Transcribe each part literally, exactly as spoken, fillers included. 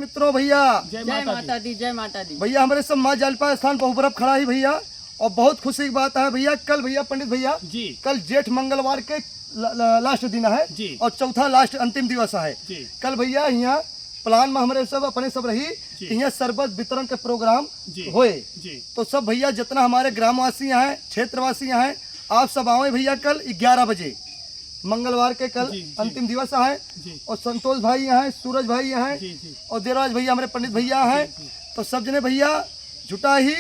मित्रों भैया, जय जय माता दी। माता दी, जय माता दी। भैया, हमरे सब माँ जालपा स्थान बहुबरफ खड़ा ही भैया, और बहुत खुशी की बात है भैया, कल भैया, पंडित भैया, जी। कल जेठ मंगलवार के ल-, ल-, लास्ट दिन है जी। और चौथा लास्ट अंतिम दिवस है। जी। कल भैया, यहाँ प्लान में हमरे सब अपने सब रही जी। कि यहाँ शरबत वितरण के प्रोग्राम जी। होए। जी। तो सब भैया, जितना हमारे ग्रामवासी हैं, क्षेत्रवासी हैं, आप सब आवे भैया कल ग्यारह बजे, मंगलवार के कल जी, जी। अंतिम दिवस है। जी। और संतोष भाई यहाँ है, सूरज भाई यहाँ है, जी, जी। और देवराज भैया, हमरे पंडित भैया हैं। जी, जी। तो सब जने भैया जुटा ही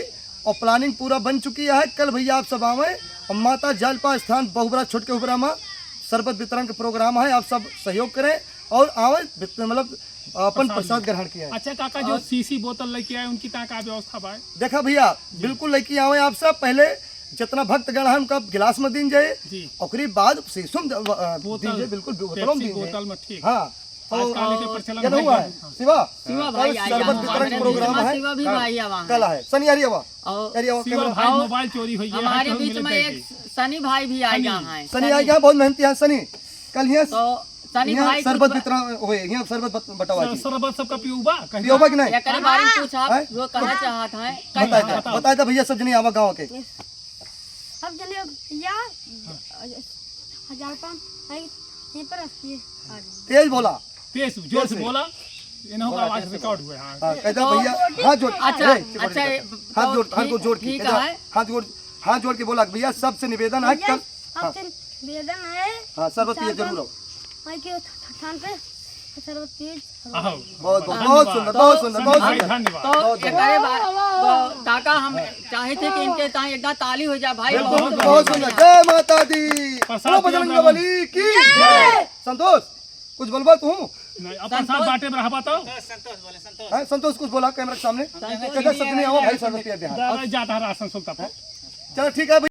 और प्लानिंग पूरा बन चुकी है। कल भैया आप सब आवे और माता जालपा स्थान बहुबरा छोटके हुबरा में शरबत वितरण के प्रोग्राम है, आप सब सहयोग करें और आवे, मतलब अपन प्रसाद प्रसाद ग्रहण किया है। अच्छा काका, जो और शीशी बोतल लेके आए, उनकी तहाँ का व्यवस्था बा? देखा भैया, जी। बिल्कुल लेके आवे आप सब। पहले जितना भक्तगण है, उनका गिलास में दीन जाए, जी। ओकरी बाद शीशो में द-, अ, बोतल, दीन जाए, बिल्कुल बोतलों में Pepsi दीन जाए। बोतल में, ठीक। हाँ, तो, आजकल एके अ, प्रचलन ये है हुआ कि है, हाँ। शिवा, शिवा भाई कल आया शरबत है, वितरण हमारे प्रोग्राम बीच में है। शिवा भी हाँ, भाई आवा है। कल है, सनी यारी आवा। और यारी आवा, शिवा कैमरा। भाई और मोबाइल चोरी हुई है, हमारे आज तो बीच मिले में एक जाएगी। सनी भाई भी आ सनी, गया है। सनी आ गया, बहुत मेहनती है सनी। कल यहाँ तो सनी यहाँ भाई शरबत कुछ वितरण होए, यहाँ शरबत बत-, बंटावा सर, जी। शरबत सबका पियोबा? कहीं पियोबा कि नहीं? एकरे बारे में कुछ आप हैं? जो कहना चाहत हैं, कहीं बताए दे, बताओ। बताए दे भैया, सब जने आवा गाँव के। सब जने भैया, हजार पाँच, आई, यहीं पर रखिए। तेज बोला। तेज, जोर से तेज से। बोला। इन्हों का बोला, आवाज तेज से रिकॉर्ड बोला। हुआ है, हाँ। हाँ, कहता तो भैया, हाथ जोड़, अच्छा, ए, अच्छा, हाथ जोड़, हाथ तो जोड़, ठीक, हाथ जोड़ ठीक के, कहता, है। हाथ जोड़, हाथ जोड़ के बोला, भैया, सबसे निवेदन है, भैया, कल, हाँ। सबसे निवेदन है, हाँ, शरबत पिए शरबत जरूर आओ। माई के थ-, थ-, थान पे शरबत पिए जरूर आओ। आओ। बहुत, बहुत, बहुत सुंदर, बहुत सुंदर, बहुत भाई, सुंदर। धन्यवाद। तो बहुत, बहुत। एकरे बाद, वो काका, हम चाहे थे कि इनके ताई एक ताली हो जाए, भाई, बिल्कुल, बहुत बहुत सुंदर। बढ़िया। जय माता दी। प्रसाद बोलो बजरंग पिया बली की जय। संतोष, कुछ बोलबा तू? नहीं, अपन साथ संतोष। बाटे में रहबा तो। हैं, संतोष कुछ बोला कैमरा के सामने? संतोष कहता जी, सबने आओ भाई, शरबत पिया दे, हाँ। दादा जाता है राशन सुलतापुर। चलो ठीक है भाई।